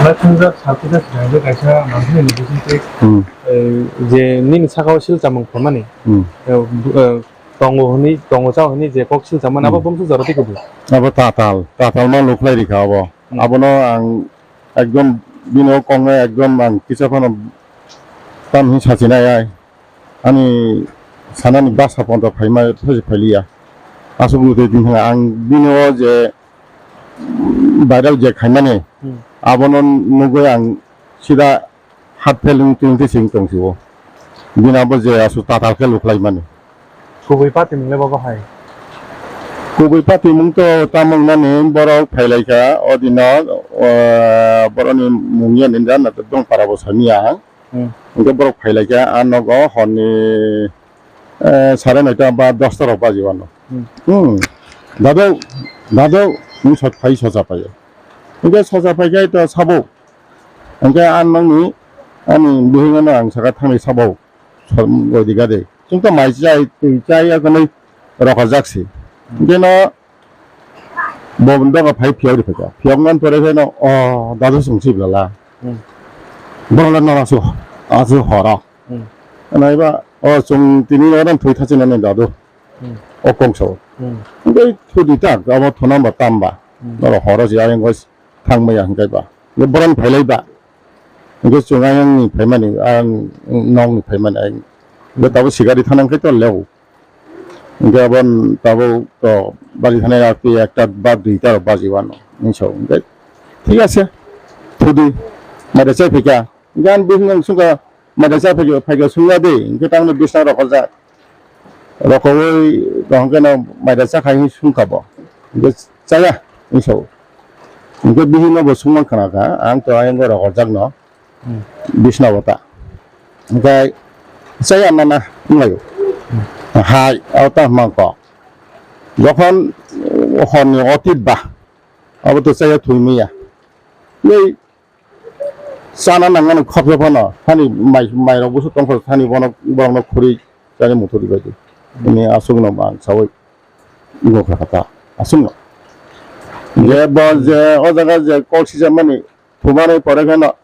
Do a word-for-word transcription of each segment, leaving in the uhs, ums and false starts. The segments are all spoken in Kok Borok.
Paithungjak sakhuda swrangwi kaisa manthani bisingtwi, Hmm. eh, je nini sakao silchamung phaimani, Hmm. eh, bu-, eh, tongo hwnwi, tongo chao hwnwi je kok silchamani, abo Hmm. bumswk jora tei kubui. Abo tatal, tatal ma nukhlai rikha abo. Hmm. Abono ang ekdom bini o kokno ekdom ang kisa phano tam hwnwi sachinai ai. Ani sanani basa pondo phaima, phaisi phailiya. Aswk bwtwi tongkha ang bini o je viral je khaimani, Hmm. abono nugwi ang sida heart fail wng tongtwi sing tong sio. Bini abo je aswk tatal khe lukhlaimani. Kubui patimung le bobo hai. Kubui patimung to tamo wngnani borok phailaikha o dino, o, borokni mung ya ninda na tong para bo samiya. Hmm. Hingke borok phailaikha a nogo horni, eh, sare noita ba dosta rok baji wano. Hmm. Hmm. Dado, dado, wng sot phai sosa phai. Hingke sosa phai khe to sabo. Hingke a nokni, ani buhingno ang saka thangni sabo. Sor-, godi gade. Chwng to mai chai, twi chai ya kwnwi rokajak se. Hingke no, Bo doga phai phiyok ri phaikha. Phiyok man pore khe no, o dadu song si blala. Hmm. Borok le nang asu, asu horo. Hmm. Nai ba, o chwng tini no ran thwi thachi nani dadu. Hmm. O kong sao. Hmm. Hingke thudi ta, abo thuna ba tam ba. Hmm. Noro horo si ayang gos thang maya hingkai ba. Bo boran phailai ba. Hingke chwng ayang ni phaimani, ayang nong ni phaimani ayang. Bo tabo sigari thanang khe to leo. Hingke abo tabuk to bari thani rok twi ekta ba duita rok baji wano hinwi sao. Hingke thik ase, thudi, maida chai phaikha. Hingke ani bihik no swngkha, maida chai phaikha, phaikha swngya de, hingke tamoni bisna rokoljak. Rokoui tongkhe no maida chakha hinwi swngkha bo. Hingke chaya hinwi sao. Hingke bihik no bo swngma khna kha, ang to ayang rokoljak no. Hmm. Bisna bota. Hingke chaya nana wnglaio. Hmm. Hai, abo tamo hwnma kok. Jokhon horni otit ba, abo to chaya thwi maya. Nei chana nangmani khopsa phano, hani mai, mairok busu tongkha, hani bono, borokno khuri chani muthuri bai di. Ini aswkno ba ang saui nukha kha ta, aswkno. Je bo je o jaga je kok sijak mani, thumani pore kheno,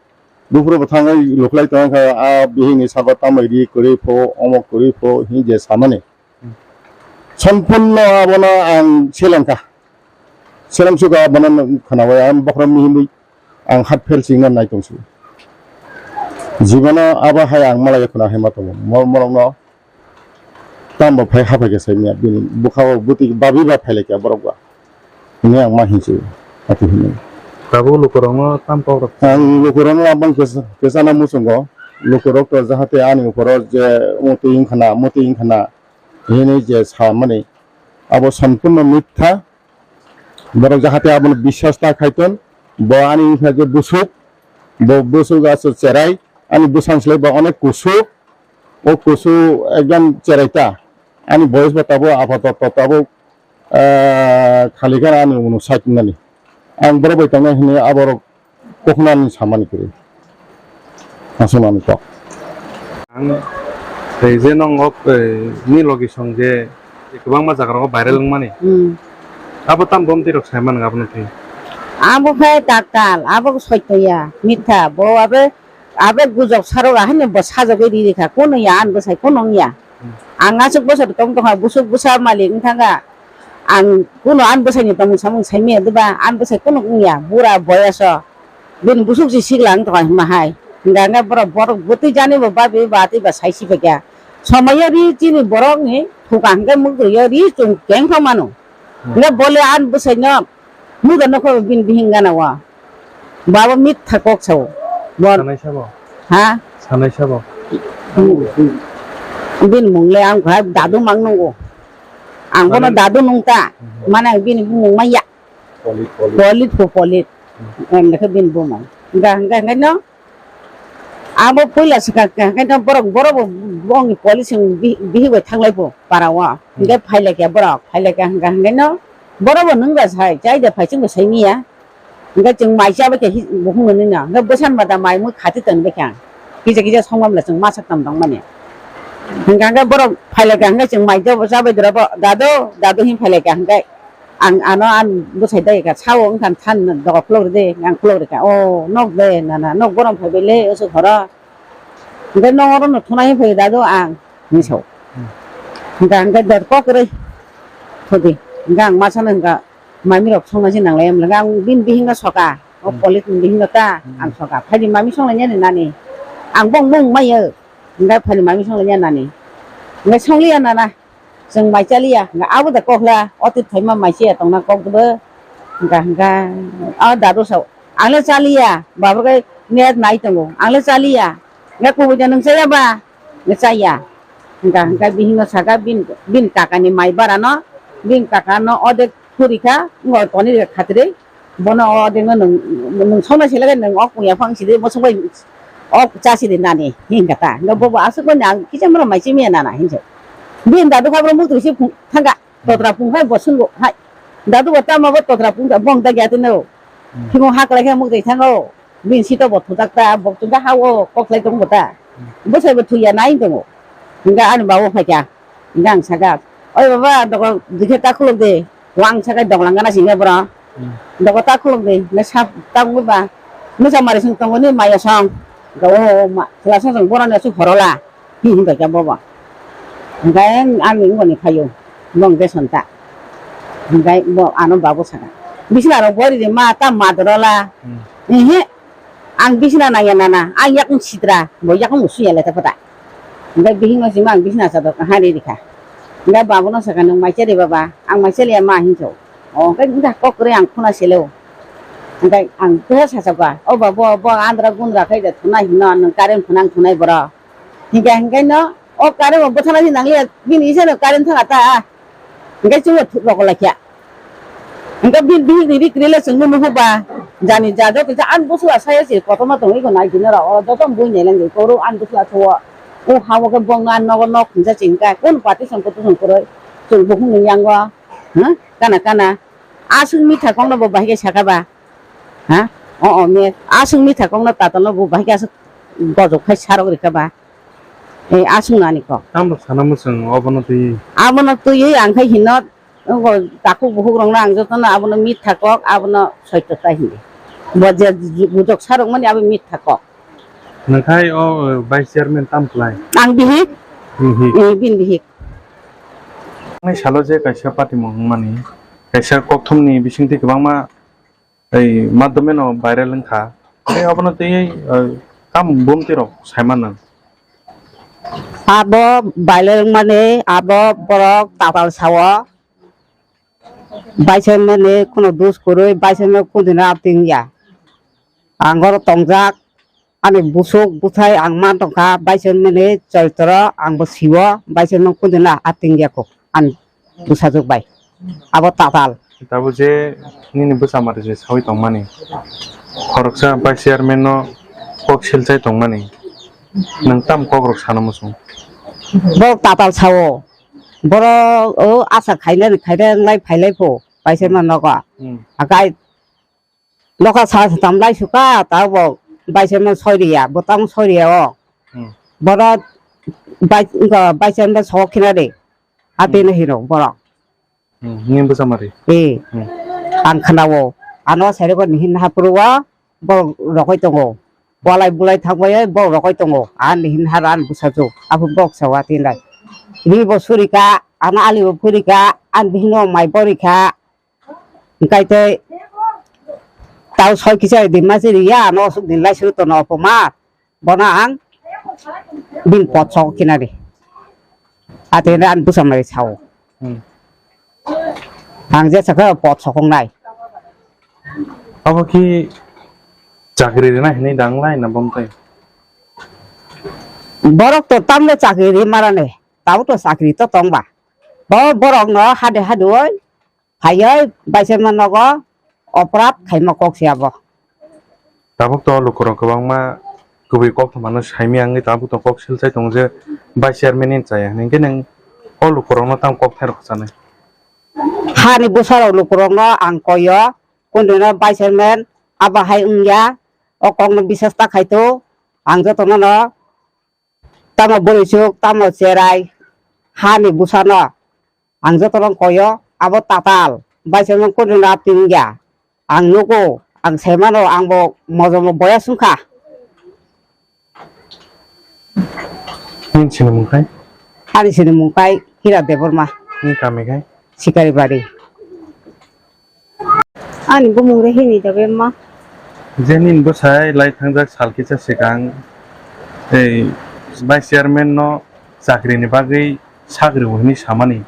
Buphuru bo thangwi luklai tongkha, a bihikni sago tambai ri kwrwi pho, omo kwrwi pho, hwnwi je samani. Sampunno abono ang selengkha. Seleng suka abono khnawi ang bokhorok mihimwi ang heart fail singna nai tongsi. Jibono abo hai ang malai khna hai ma tongo. Mo-, morokno Tamo phai haphai khe sai manya bini bwkha o bwtwi babi ba phai lai kha borok ba. Hwnwi ang ma hinsi ati hwnwi. Tabuk lukurokno tam kok rok. Ang lukurokno abang kesa, kesana muchungo. Lukurok to jahate ani ukoro je motwi wngkha na, motwi wngkha na hinwi je samani abo sampunno mitha. Borok jahate abono biswas ta khai ton, bo ani wngkha je bwswk, bo bwswk aswk cherai, ani bwsang slai bo onek kusuk, o kusu ekdam cherai ta, ani boyes bo tabuk apatot tabuk, ah, khali khe ani uno sait nani. Ang borok bai tongnai hwnwi aborok Koknani samani kwrwi. Aswknani kok. Ang tei je nwng o, eh, ni logi song je kwbangma jaga rogo viral wngmani. Hmm. Abo tam bomti rok sai man abono twi. Abo khe taktal, abo soito ya, mitha, bo abe, abe gujok sarok ahai ni bo sajagwi ri rikha, kono ya an bwsai kono wngya. Ang aswk bwsai tong tongkha, bwswk bwsa malik wngkha kha. Ang kuno ani bwsaini tongmung samung saimaya diba? Ani bwsai kuno wngya, bura boyaso. Bini bwswk si sikla wng tongkha hima hai. Hingka hingke borok, borok bwtwi jani bo babi ba twi ba sai si phaikha. Somoyo ri chini borokni phuka hingke mukdrio ri chwng kengkho mano. Hingke bole ani bwsaino Muda nokho bini bihing gana o. Babo mitha kok sao. Bor. Sanai sabo. Ha? Sanai sabo. Bini mung le ang kha dadu mang nungo. Ang bono Sanai- dadu nung ta. Mhm. Mane bini bumung ma ya. Polit, polit. Polit ko polit. Mhm. Em lekhe bini bumung. Ga ga ga no. Abo puila swkang khe, hwnkhe no borok, borok bo bongni police ni bi-, bihik bai thanglai bo para o. Hmm. Hwnkhe phai lai kha borok, phai lai kha hwnkha hwnkhe no borok bo nung da sai, chai da phai chwng bo sai miya. Hwnkhe chwng mai cha bai kha hi-, bo hwnwi no, hwnkhe bwsan mada mai mui khati tong bai kha. Kisa kisa song mam le chwng masa tam tong mani. Hwnkha hwnkhe borok phai lai kha hwnkhe chwng mai cha bai dura bo, "Dadu, dadu," hin phai lai kha hwnkhe. ang ano an bwsai dai ka sao wngkha than doga khulok ride, ang khulok rikha, "O nok de nana, nok borom phaibai le oso khoro." Hingke nong oro no thuna hi phai dadu ang hinwi sao. Hingke hingke dor kok rwi thudi. Hingke ang masa no hingke mami rok songna si nanglai, hingke ang bini bihik no soka, o polit ni bihik no ta ang soka. Phaidi mami songlai nani nani. Ang bong mung maya. Hingke phaidi mami songlai nani. Hingke songliya nana. Chwng mai chaliya, hingke abo da kokla, o twi phaima mai chaya tongna kok bo, hingka hingka, o dadu sao, "Ang le chaliya, baba khe net nai tongo, ang le chaliya, hingke kubui da nwng chaya ba?" Hingke chaya, hingka hingka bihikno saka, "Bin, bin kakani mai bara no, bin kaka no odek khuri kha, wngkha toni rikha khatirwi." Bono o de nwng, nwng songna sila khe nwng o puya phang sidi, mosok bai o cha sidi nani, hingka ta. Nga bobo aswk bai nang kisa mora mai chimiya nana hinjo. Bini dadu kha bro muktrwi se phung thangka, totra phung hai bo swngo hai. Dadu bo tama bo totra phung da bong da gyati no. Thimo haklai khe muktrwi thango. Bini sito bo thutak ta, bo chungka ha o kok lai tong bo ta. Bwsai bo thuya nai tongo. Hingka ani babu phaikha. Hingke ang saka, "Oi baba, doko dikhe ta khuluk de." Wang saka dok langana singke boro. Doko ta khuluk de, ne sap ta wngwi ba. Nwsa mari song tongo ni maya song. Hingke o ma, chwla song song boroni aswk horola. Hi hingka khe bobo. Hingke ani wngoni phaio. Bong de sonta. Hingke bo ano babu saka, "Bisna rok bori de ma ta ma dorola." Ehe. Ang bisna nangya nana, ang yakung sitra, bo yakung bo suya le ta pata. Hingke bihik no sima ang bisna chador kahari rikha. Hingke babu no saka, "Nwng mai chari baba?" "Ang mai chaliya ma," hinso. O hingke wngkha kok kwrwi ang khuna seleo. Hingke ang kisa sacha ba, "O babu, bo andra gundra khai de thuna hino, nwng current phunang thunai boro." Hingke hingke no, o current bo bwthana si nangliya, bini isa no current thanga ta. Hingke chwngno thuk rok laikya. Hingke bini bihik ni bikri le chwngno nuhuk ba, jani ja joto kisa ani bwsla saya se kotorma tongwi ko nai dinero, o joto bui nai langwi koro ani bwsla tho o, o ha o khe bong no nogo nok hinsa chingka, kun party song kutu song kwrwi, chwng bukhuk ni yango, ha, kana kana, aswk mitha kokno bo bahai khe saka ba, ha, o o me, aswk mitha kokno tatal no bo bahai khe aswk gojok khai sarok rikha ba, e aswk nani kok. Tamo sana mwchwng obono twi? Abono twiwi ang khai hino, Wngo takhuk bukhuk rokno ang jotono abono mitha kok, abono soito ta hino. Bo je bujok sarok mani abo mitha kok. Nangkhai o, eh, vice chairman tam klai? Ang bihik. Bihik. Eh, bin bihik. Nai salo je kaisa patimung wngmani, kaisa kokthumni bisingtwi kwbangma ei madhyameno viral wngkha. Tei abono tei, eh, tam bumti rok saimano. Abo viral wngmani abo borok tatal sao. Vice chairman ni kuno dos kwrwi, vice chairman kudina apting ya. Ang oro tongjak, ani busuk buthai ang man tongkha, vice chairman ni choitro ang bo siwo, vice chairman kudina apting ya kok. Ani bwsajwk bai. Abo tatal. Tabuk je nini bwsa mari je sawi tongmani. Khoroksa vice chairman no kok silchai tongmani. Nwng tam kok rok sana muchung. Borok tatal sao. Borok o asa khainani khainai wng lai phai lai pho vice chairman nogo. Hmm. Akai Nokha sa sa tam lai suka, ta bo bai se man soi riya, bo tang soi riya o. Hmm. Boro bai, wngkha bai se man sok khina de. Ate Hmm. no hino borok. Hmm, nini bwsa mari. Eh. Hmm. Ang khana o. Ano sari ko nihin hapru o, borok rokoi tongo. Bolai bulai thang bai, borok rokoi tongo. An nihin haran bwsa chu. Abu bok sa wa tin lai. Ri bo suri ka, ano ali bo phuri ka, an bihino mai bori ka. Hingkai tei tau soi kisa di ma chiri ya, ano aswk din lai suru tono apoma, bono ang bin pot sok kina di. Ate na an busa mari sao. Hmm. Ang je sakha pot sokong nai. Abo ki chakri rina hinui dang lai na bom tai? Borok to tamle chakri ri marane, tau to chakri to tong ba. Bo borok no hade hade oi, Phaiwi vice chairman nogo oprad khaima kok se abo. Tabuk to lukurok kwbangma kubui kok thumano saimya wngwi tabuk to kok silchai tongo je vice chairman ni chaya hwnwi, hwnkhe nwng o lukurokno tamo kok thairok chanai? Hani bwsarok lukurokno ang koio, kundwino vice chairman abo hai wngya, o kokno bisas ta khaito, ang jotono no Tamo bwrwisuk, tamo cherai, hani bwsano ang jotono koyo, abo tatal. Baisano kono na pingya. Ang nugo, ang saimano, ang bo mojomo boya sungkha. Nini sinimung khai? Ani sinimung khai Hira Debbarma. Nini kami khai? Sikaribari. Ani bumung re hini da bemma. Je nini bwsai lai thangjak sal kisa swkang, ei, vice chairman no chakri ni bagwi sagri bo hwnwi samani.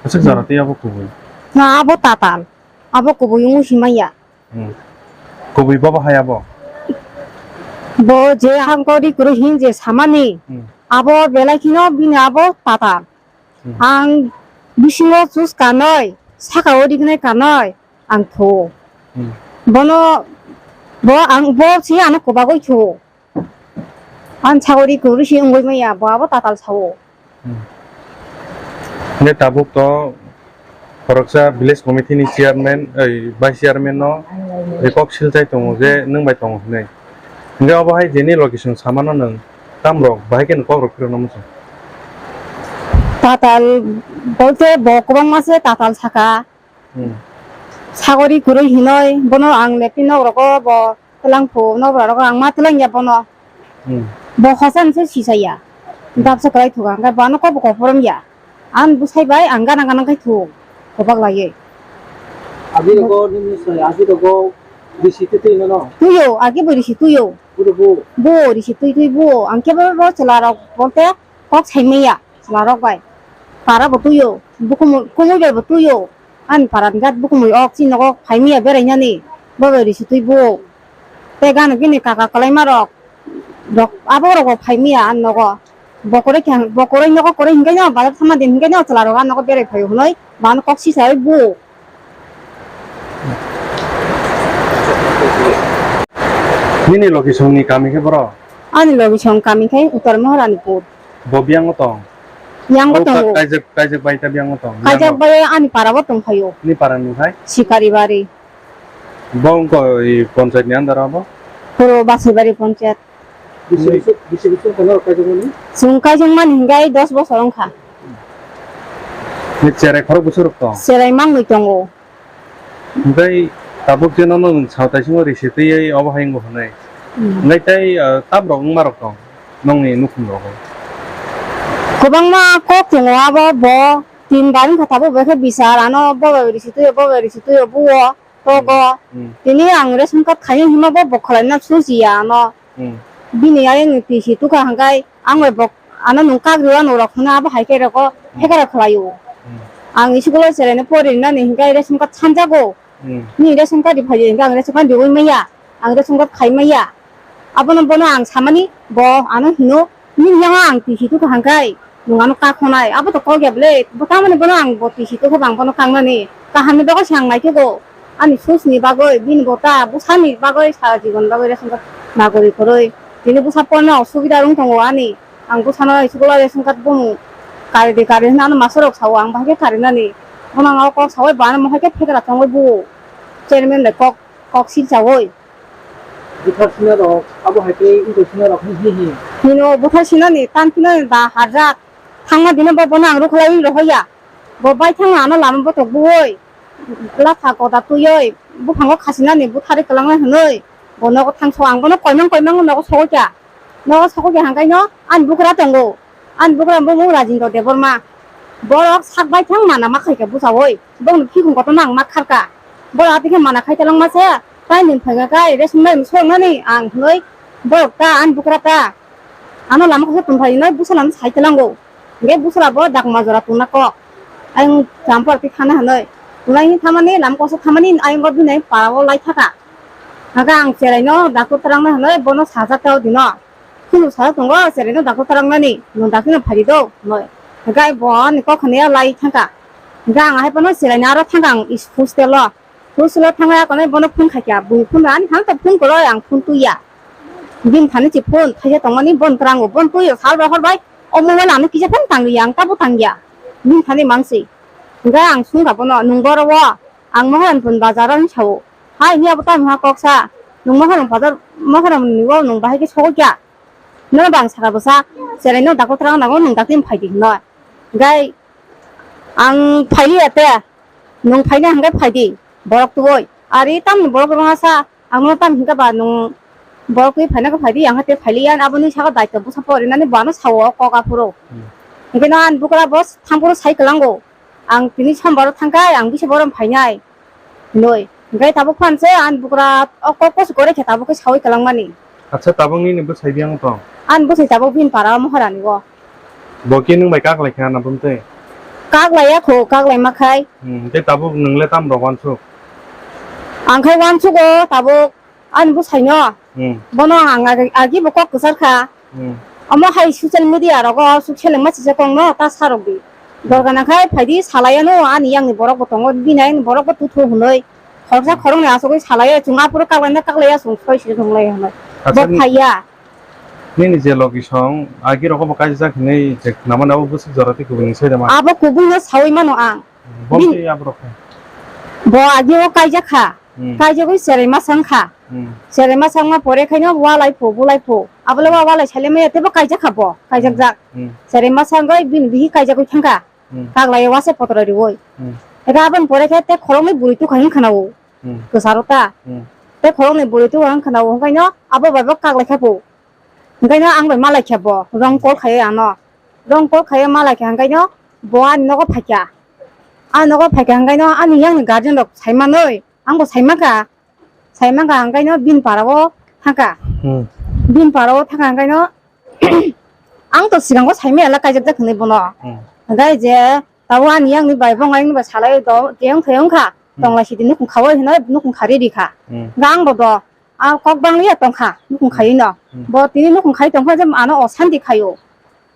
Aswk jora tei abo kubui. Na abo tatal. Abo kubui wngwi simanya. Hmm. Kubui bobo hai abo? Bo je ang kori kuri hin je samani. Hmm. Abo belai kheno bini abo tatal. Hmm. Ang bisingo chus kanoi, saka o rignai kanoi, ang thuo. Hmm. Bono, bo ang, bo si ano kobagoi thuo. Ang sagori kuri si wngoi maya, bo abo tatal sao. Hmm. Hingke tabuk to khoroksa village committee ni chairman, oi, vice chairman no kok silchai tongo je nwng bai tongo hinui. Hingke obo hai jeni location samano nwng tamrok bahai khe nwng kok rok phirokno muchung. Tatal bolte bo kwbangma se tatal saka. Hmm. Sagori kwrwi hinoi bono ang lepin nok rogo bo twlangphu nok rogo ang ma twlangya bono. Hmm. Bo hosan se sisaya. Hmm. Dapsa kwlai thuka hwnkhe bo ano kok bo kok phorongya. Ang bwsai bai ang gana gana khai thung kobak laiwi. Agi rogo nini soi agi rogo risi twi twi mano? Tuyo, agi bo risi tuyo. Bo rogo? Bo risi twi twi bo. Ang khe bo, bo chwla rok bolte kok sai maya chwla rok bai. Para bo tuyo. Bukumui, kumui bai bo tuyo. Ani para ni jat bukumui ok chini nogo phai maya berai nani. Bo bai risi twi bo. Tei gana gini kaka kwlaima rok, rok abo rok bo phai maya ang nogo. Bo kwrwi khe, bo kwrwi nogo kwrwi hinkhai no bazar thangma din hinkhai no chwla rok ang nogo berai phaio hwnwi bo ano kok sisai bu. Nini logisong ni kami khe boro? Ani logisong kami khe Uttar Maharanipur. Bo biyango tong? Biyango tongo. Kaijak, kaijak bai ta biyango tong? Kaijak bai ani para bo tong phaio. Ni para ni khai? Sikaribari. Bo wngkha i panchayat ni under o bo? Puro Basaibari panchayat. Bisi bisi, bisi bisi wngkha norok kaijakmani? Chwng kaijakmani hingkhai dos bosor wngkha. Ni cherai khorok bwswk rok tong? Cherai mangnwi tongo. Hingkhai tabuk je nono nwng sao taisingo risi twiwi obo hai wngbo hwnwi. Hmm. Hingkhai tei, ah, tamrok wngmarok tong nongni nukhung rogo? Kwbangma kok tongo abo bo tin bar wngkha tabuk bai khe bichar ano bo bai risi twio bo bai risi twio buo. Togo. Hmm. Tini ang ration card khaina hima bo bo khwlaina sujiya ano. Hmm. Bini ayang ni T C tukha hangkai ang bai bo ano nung kagri wano rok hwnwi abo hai khe roko Hmm. phekara khwlaio. Hmm. Ang school o cheraino pori rinani hingkai ration card sanjago. Hmm. Ni ration card ri phaiya hingkai ang ration card riwi maya. Ang ration card khai maya. Abono bono ang samani bo ano hino, "Nini yang ang T C tukha hangkai, nwng ano kakhonai." Abo to kok ya ble, bo tamoni bono ang bo T C tukha bang bono kangnani. Kahamni bagwi se ang naithogo. Ani sus ni bagwi, bini bo ta bwsani bagwi, sara jibon bagwi ration card nagori kwrwi. Tini bwsa porna osubida wng tongo ani. Ang bwsano school o ration card bumung kari di kari hwnwi ano master rok sao, ang bahai khe karinani. Bono ang o kok saui bo ano mohai khe phekra tongwi buo. Chairman bai kok, kok silchaui. Buthar sinarok, abo hai khe wngtoi sinarok hi hi hi. Hino buthar sinani, tan sinani da harjak. Thangma dino bo bono ang rukhlaiwi rohoya. Bo bai thangma ano lama botok buoi. Latha koda tuioi, buphango khasinani butharwi kwlangnai hwnwi. Bo nogo thangso ang bono koimang koimang nogo sogwi kha. Nogo sogwi kha hangkaino ani bukra tongo. Ani bukra bumung Rajendra Debbarma. Borok sak bai thang mana ma khaikha bwsao oi. Bongni phikung kotorno ang ma kharka. Borok atikhe mana khai talangma se. Tai nwng phaikha kai ration bai swrwngnani ang hwnwi. Borok ta ani bukra ta. Ano lama kasa tongphai no bwsa lama sai talango. Hingke bwsala bo dakma jora tongna kok. Ayang champor ti thana hwnwi. Tunai thamani lama kosa thamani ayang o bini para o lai thaka. Haka ang cherai no daktor twrang na hwnwi bono sajak tao dino. Khulu sajak tongo cherai no daktor twrang nani. Nwng dakti no phari do hwnwi. Haka bo ani kok hwnwi lai thangka. Haka ang hai bono cherai no aro thangka ang is hostel o. Hostel o thangwi akonai bono phone khaikha. Bini phone ani phano to phone kwrwi ang phone twiya. Bini thani se phone thaisa tongmani bon twrango. Bon twio sal bai hor bai. O mobile ano kisa phone tangriya ang tabo tangya. Bini thani mansi. Hwnkhe ang swngkha bono, "Nwng boro o?" Ang Maharani phone bazar o hinwi sao. "Hai," hinwi abo tamo ha kok sa. "Nwng Maharani bazar, Maharani o nwng bahai khe sogwi kha?" Nono bo ang sakha bwsa, "Cherai no daktor twrang nango, nwng dakti phai di," hwnwi. Hwnkhe ang phailiya te. Nwng phaina hwnkhe phaidi, borok tubui. Ari tamni borok rwngsa, ang no tam hwnkhe ba nwng borok twi phaina khe phaidi, ang khe tei phailiya, abo nwng saka daityo bwsa porinani bo ano sao kok aphuru. Hmm. Hwnkhe no ani bwkra bo thampuru sai kwlango. Ang tini sombaro thangkhai, ang bisi borom phainai. Hinoi. Hwnkhe tabuk phan se ani bwkra o kok posi kore khe tabuk khe saui kwlangmani. Acha, tabuk nini bwsai biyang tong? Ani bwsai tabuk bini para o Maharani o. Bo khe nwng bai kak lai kha na bumtwi? Kak laiya kho, kak lai ma khai. Hmm, tei tabuk nwng le tam rok wansuk? Ang khai wansuk o tabuk ani bwsai no. Hmm. Bono ang agi, agi bo kok kwchar kha. Hmm. Omo hai social media rogo asuk seleng ma sisa kong no ta sa rok di. Hmm. Dorga na khai phai di salai ano ani yang ni borok bo tongo, bini yang ni borok bo tuthu hwnwi. Khoroksa khoroknwi asugwi salai o, chwng aphuru kak lai na kak laiya chwng soi soi thung lai hwnwi. Bo phaiya. Nini je logi song, agi rogo bo kaijak hinwi je khwnamani abo bwswk jora tei kubuni sai da ma? Abo kubui no saui mano ang. Bini aborok khe? Bo agi o kaijak kha. Hmm. Kaijagwi cherai ma sang kha. Hmm. Cherai ma sang ma pore khaino walai pho, bulai pho. Abo le wa walai saile maya tebo kaijak kha bo, kaijak jak. Hmm. Cherai ma sangwi bini bihi kaijagwi thang kha. Hmm. Kak lai o wase potro riwi. Hmm. Ega aboni pore khe te khoroknwi bwrwi tukha hin khana o. Hmm. Kwcharo ta. Hmm. Te khoroknwi bwrwi tukha hin khana o, hwnkhe no abo bai bo kak lai kha pho. Hwnkhe no ang bai malai kha bo, wrong call khai o ano. Wrong call khai o malai kha hwnkhe no bo ani nogo phai kha. Ani nogo phai kha hwnkhe no ani yang ni guardian rok sai manwi, ang bo sai man kha. Sai man kha hwnkhe no bini para o thang kha. Hmm. Bini para o thang kha hwnkhe no ang to sigang o sai maya la kaijak jak hinwi bono. Hmm. Hwnkhe je Tabuk ani yang ni bai bong ayang ni bai salai do, teyong theyong kha. Hmm. Tong lai sidi nukhung kha o hinoi nukhung kha ready kha. Hmm. Hwnkhe ang bo do, a kok bang ya tong kha, nukhung khai no. Hmm. Bo tini nukhung khai tong kha je ano osanti khai o.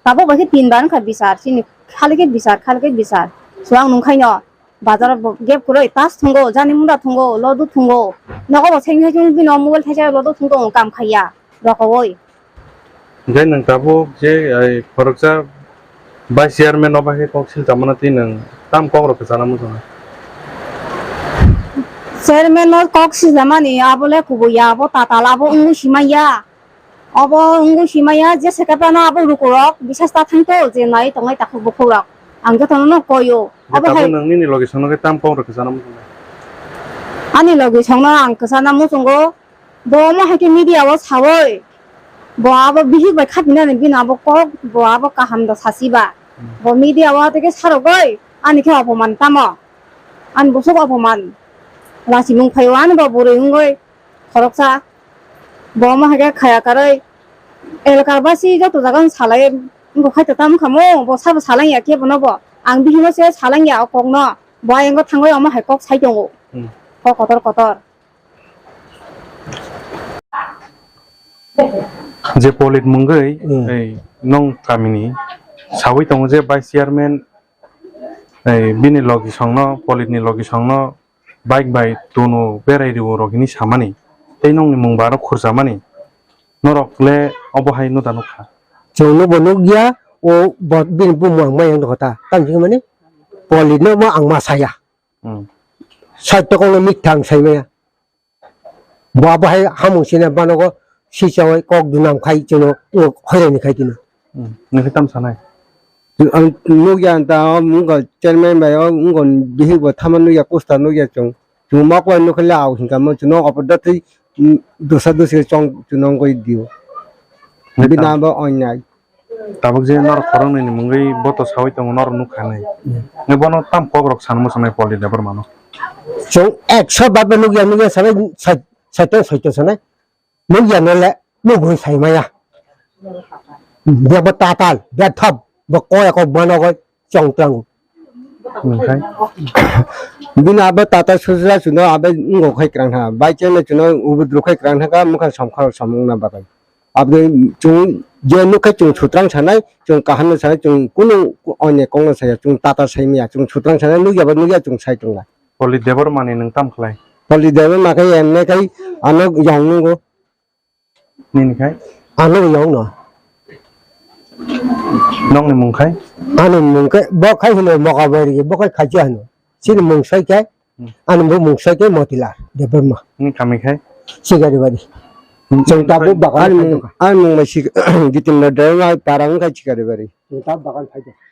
Tabuk bai khe tin bar wngkha bichar, chini khali khe bichar, khali khe bichar. So ang nung khai no, bazar o bo gap kwrwi, tas thungo, jani munda thungo, lodu thungo. Nogo bo seng hai bini mobile thaisa lodu thungo, kam khaiya, rokowoi. Hingke nwng tabuk je, ai, khoroksa vice chairman no bahai kok silchamano tei nwng tam kok rok kwchana muchungo? Chairman no kok silchamani abo le kubui ya, abo tatal, abo wngwi simaya. Abo wngwi simaya, je sekretarino abo lukurok bisas ta thangto je nai tongnai takhuk bukhuk rok. Ang jotono no koio. Hingke abo tabuk hai nwng nini logi songno khe tam kok rok kwchana muchungo? Ani logi songno ang kwchana muchungo. Bo omo hai khe media o saui, bo abo bihik bai khatinani bini abo kok, bo abo kaham da sasi ba. Hmm. Bo media o tei khe sarogoi, ani khe opoman tamo? Ani bwswk opoman. Lachimung phaio ani bo bwrwi wngoi khoroksa. Bo omo hai khe khaya karwi elakar basi joto jaga wng salai, wngkha khai to tamo kha mo, bo sabo salai ya khe bono bo. Ang bihikno se salai ya o kokno. Bo ayang thangoi omo hai kok sai tongo. Hmm. Kok kotor kotor. Je Polit mungwi, hmm, ei, nong kamini sawi tongo je vice chairman, ei, bini logi songno, Politni logi songno bike bai tunu berai rio rok hini samani. Tei nongni mung baro khurjamani. Norok le obo hai nuda nukha. Chwngno bo nukya, o bo bini bumung ang mayang dokhota. Tamo hwnmani Politno mo ang ma saya. Hmm. Sat tokongno mikthang saimaya. Bo abo hai hamung sina banogo sichawi kok dunam khai chwngno, o, hoirani khai tino. Hmm. Nokhe tam sanai? Ang nukya ta, o, wngkha chairman bai, o, wngkha bihik bo thama nukya, poster nukya chwng. Chwng ma koi nukha le, au hingka mo chwngno opor da tei, mm, dosa dosi chwng chwngno wngkha dio. Nokhe tam. Bini abo onyai. Tabuk je norok khoroknwi ni mungwi boto sawi tongo, norok nukha nai. Hmm. Nge bono tam kok rok sana muchungnai Polit Debbarma no? Chwng ekso bar bai nukya, nukya sanai, sai-, saito, saito sanai. Nukya no le, nugwi sai maya. Bebo tatal, bethop, bo koi kok bono goi chong tlango. Omohai? Bini abo tatal sujra chuno abo ngo khai krang ha. Bai chene chuno ubudru khai krang ha ka mukha samkhar samung na bagai. Aboni chwng je nukha chwng sutrang sanai, chwng kaham no sanai, chwng kunu onne kok no saya, chwng tata sai maya, chwng sutrang sanai, nukya ba nukya chwng sai tongla. Poli Debbarma ni nwng tam khlai? Poli Debbarma khe M L A khai ano yong nungo. Nini khai? Ano yong no. Nokni mung khai? Ani mung khe bo khai hino Mokabairi, bo khai Khajia hino. Chini mung sai khe, hmm, ani bo mung sai khe Motilal Debbarma. Ni kami khai? Chikaribari. Hmm. Chwng tabuk bagan khai tongkha. Ani mung bai sik-, Jitendra Debbarma para wng khai Chikaribari. Chwng tabuk bagan khai tongkha.